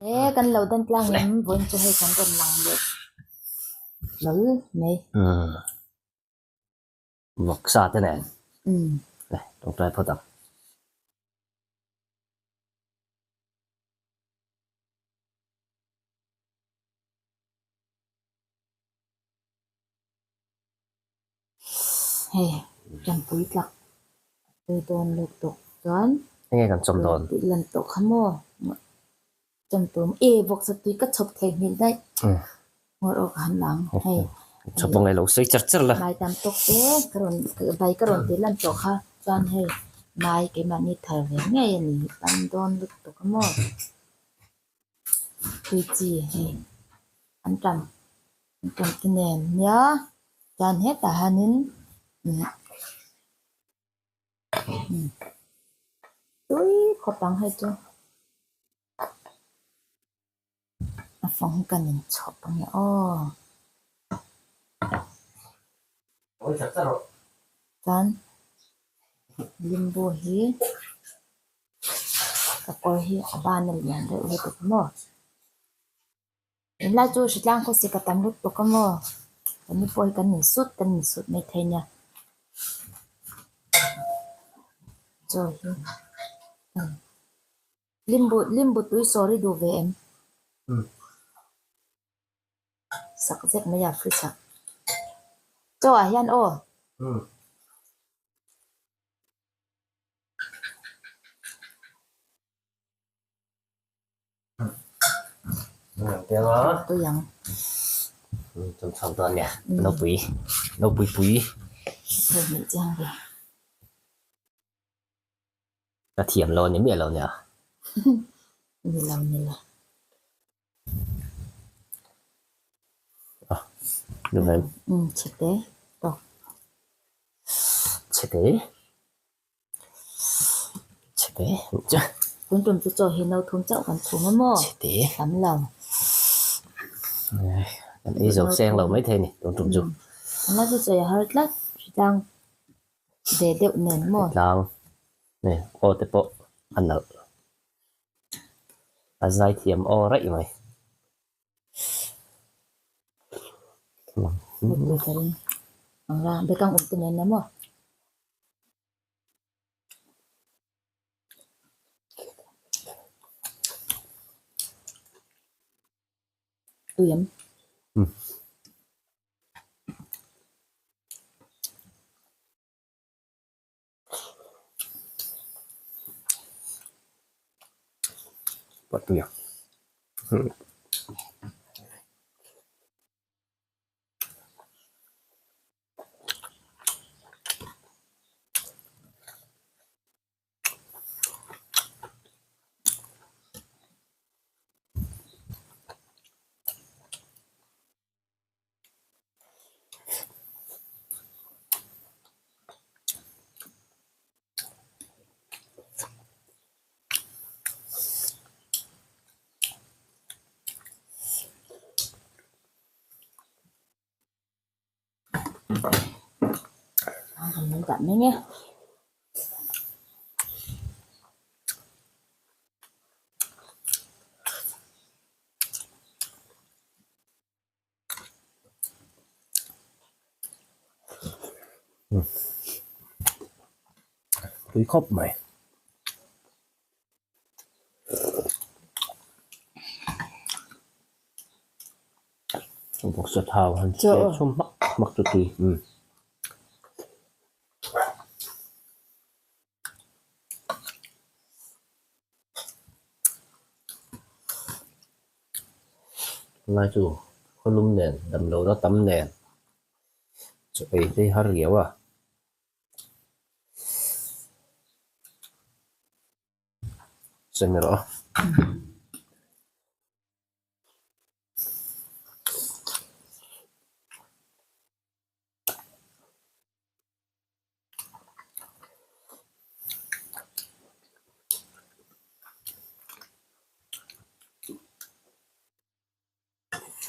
He kan lo dan tlang em vawiin chu hei kan rawn lang leh hlawl mai. Umm vawksa te nen le tawngtai phawt ang. Hei tanpui tlak a tui dawn lutuk tawh chuan Enge kan chawm dawn? Tih lan tawh kha maw chawm tur e vawksa tui ka chhawp thei nghilh daih ngawr aw ka han lang hei Chhawp angai lo sawi char char la. Mai tam tawk te ka rawn bai ka rawn tih lan tawh kha chuan hei mai keimahni thar ve ngei a ni tam dawn lutuk a maw tui chi hei an tam. Tum te nen nia chuan hetah hianin tui khawp ang hei chu a fang kan inchhawp ang e aw chuan limbu hi ka kawr hi a ban a lian deuh lutuk maw. Tunlai chu hritlang khawsik a tam lutuk a maw? Kan ni pawh hi kan insut kan insut mai thei nia. Chaw hi limbu limbu tui sawr i duh ve em? Sak zet mai a fridge ah. Chaw ah hian aw. Tui ang. Chawm chhuak dawn nia. Nopui. Nopui pui. Thei hmel chiang ve. Ka thiam lo ni miah lo nia. Ni lo ni lo. Ah, ni vem. Chhete. Tawk. Chhete. Chhete chu. Tun tum chu chaw hi no thum chauh kan chhum a maw? Chhete. Tam lo. Kan ei zo seng lo mai thei a ni tun tum chu. An la chu chawi a har tlat hritlang ve deuh nen maw? Hritlang nge aw te pawh a nalh. A zai thiam aw raih mai. Tui ka ring. Ang la bekang awm te nen a maw? Tui em? Tui a. Tui khawp mai. Vawksa thau han che chhum hmak hmak chu tui. Tunlai chu khawlum nen damlohna tam nen chaw ei te hi har riau a. Semi rawh a.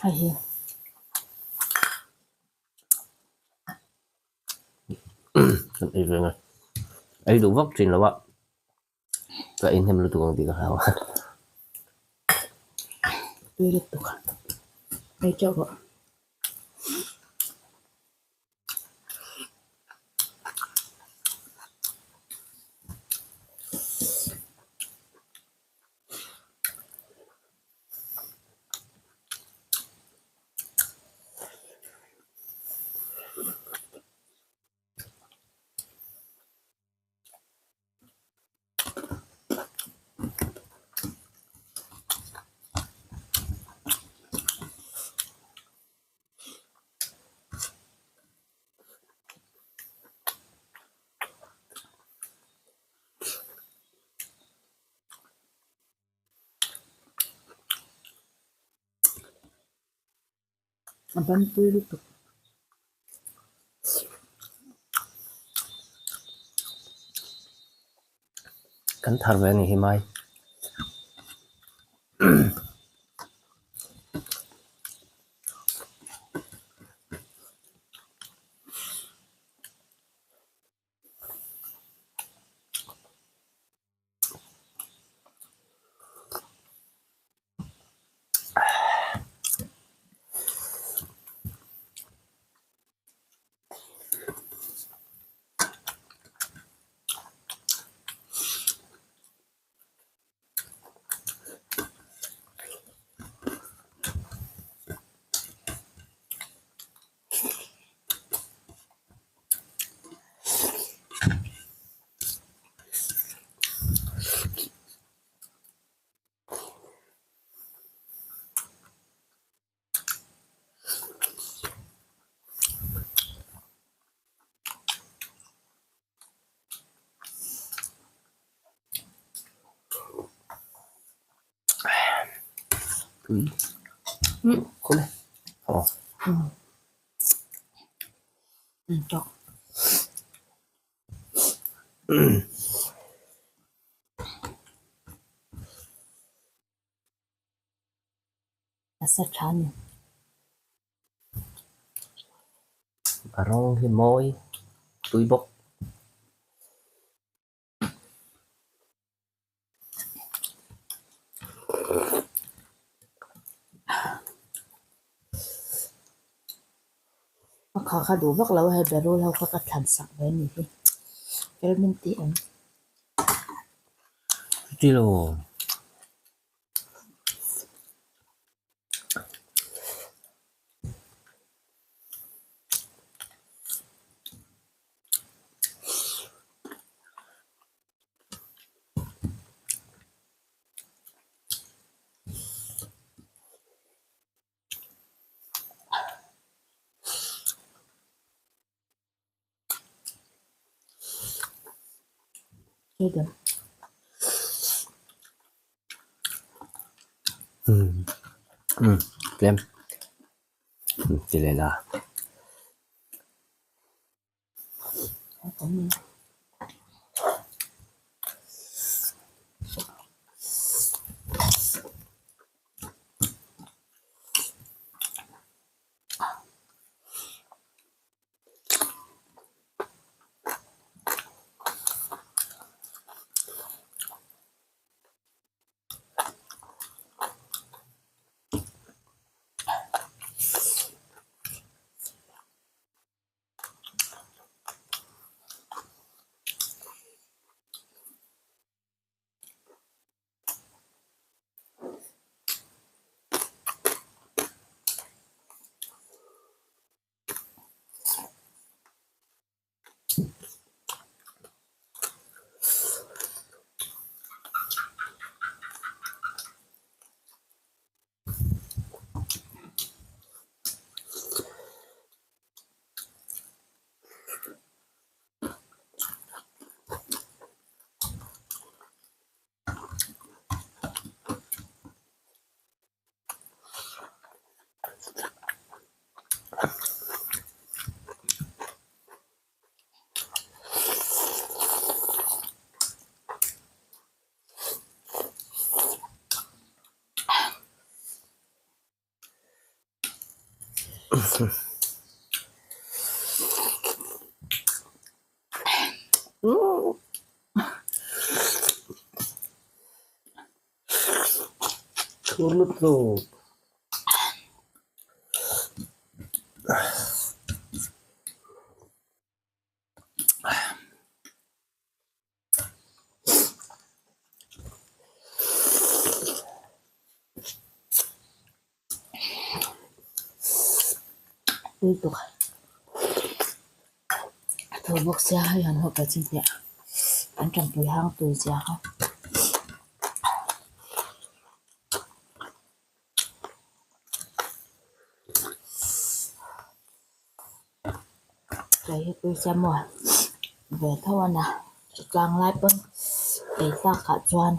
Hei hi. Kan ei ve nge. Ei duh vak thin lo a. Ka ei hnem lutuk ang tih ka hlau a. Tui lutuk a, ei teuh rawh. A ban pui lutuk. Kan thar ve a ni hi mai. A sa tha a ni. A rawng hi mawi tui bawk. A kha kha duh vak lo a hei berul ho kha ka thlan sak ve a ni hi fel min tih ang. Chuti lo. Tlem ti leh la. Thur lut lo. Lutuk a tho bawk sia hei han hawp chin teh an tanpui hang tui zia kha. Kei hi tui sia maw ve tho a nia tlang lai pawn ei tlak ah chuan.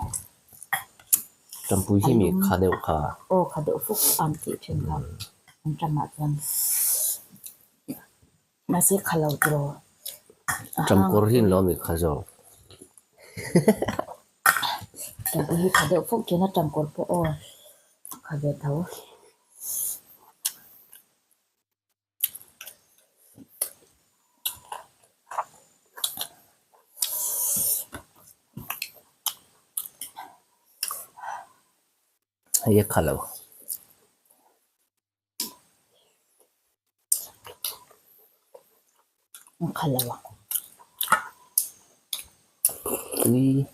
Tampui hi mi kha deuh kha. Aw kha deuh fuk an tih thin kha an tamah chuan mahse kha lo tiraw. Tamkawr hi an lo mi kha zawk. Tampui hi kha deuh fuk thin a tamkawr pawh aw kha ve tho. Hei a kha lo. A kha lo a. Tui.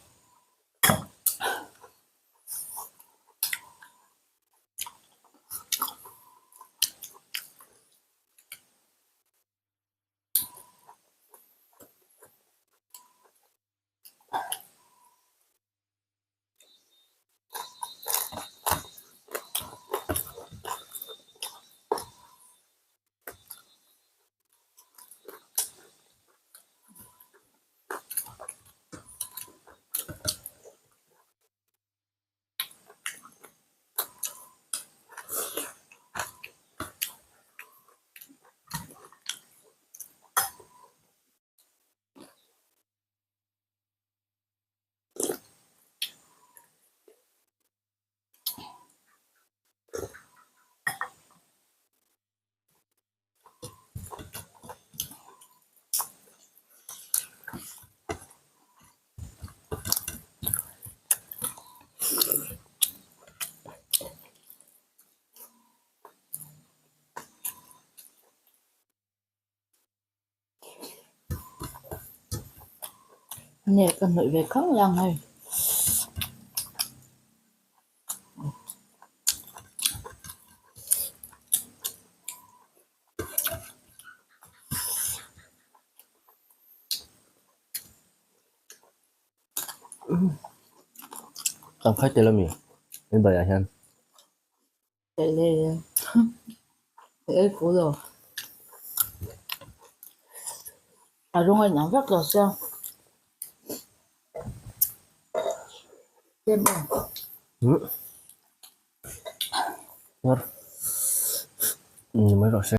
Nge ka hnawih ve khang lang hei. Kan khai tel ami in baiah hian. Tel e ei fu lo. A rawng a inang vek lo sia. Tlem aw. War. Ni mai rawh se.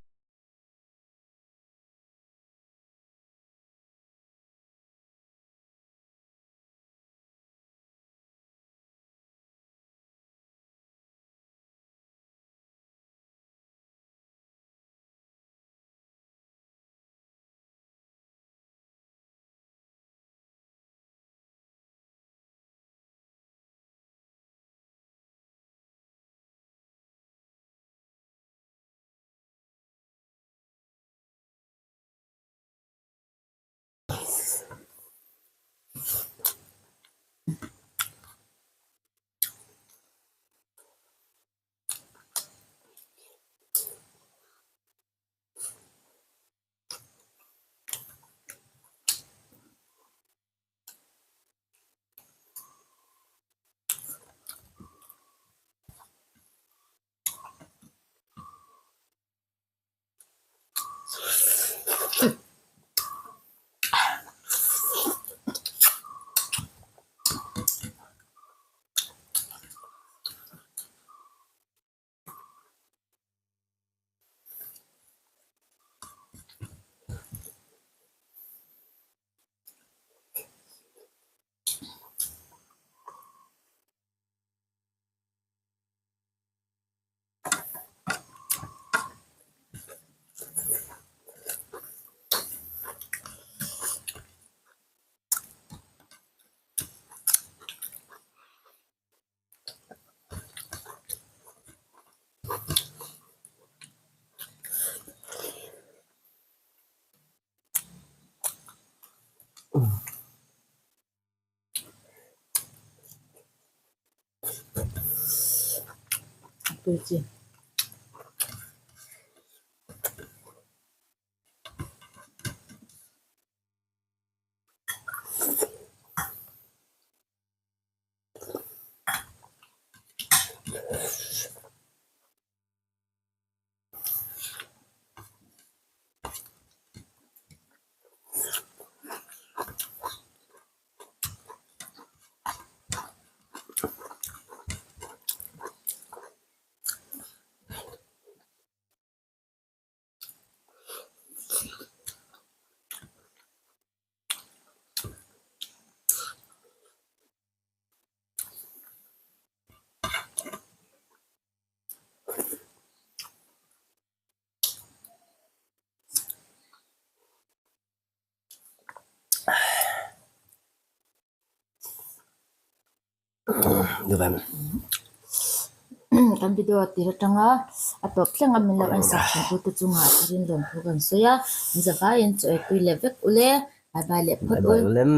tui chi. Kan video tir atanga a tawp thleng a min lo en sak thin tute chungah tharin lawm thu kan sawi a, in zavaiin chaw ei pui leh vek ule, bye bye leh phawt ul. Bye bye ulem.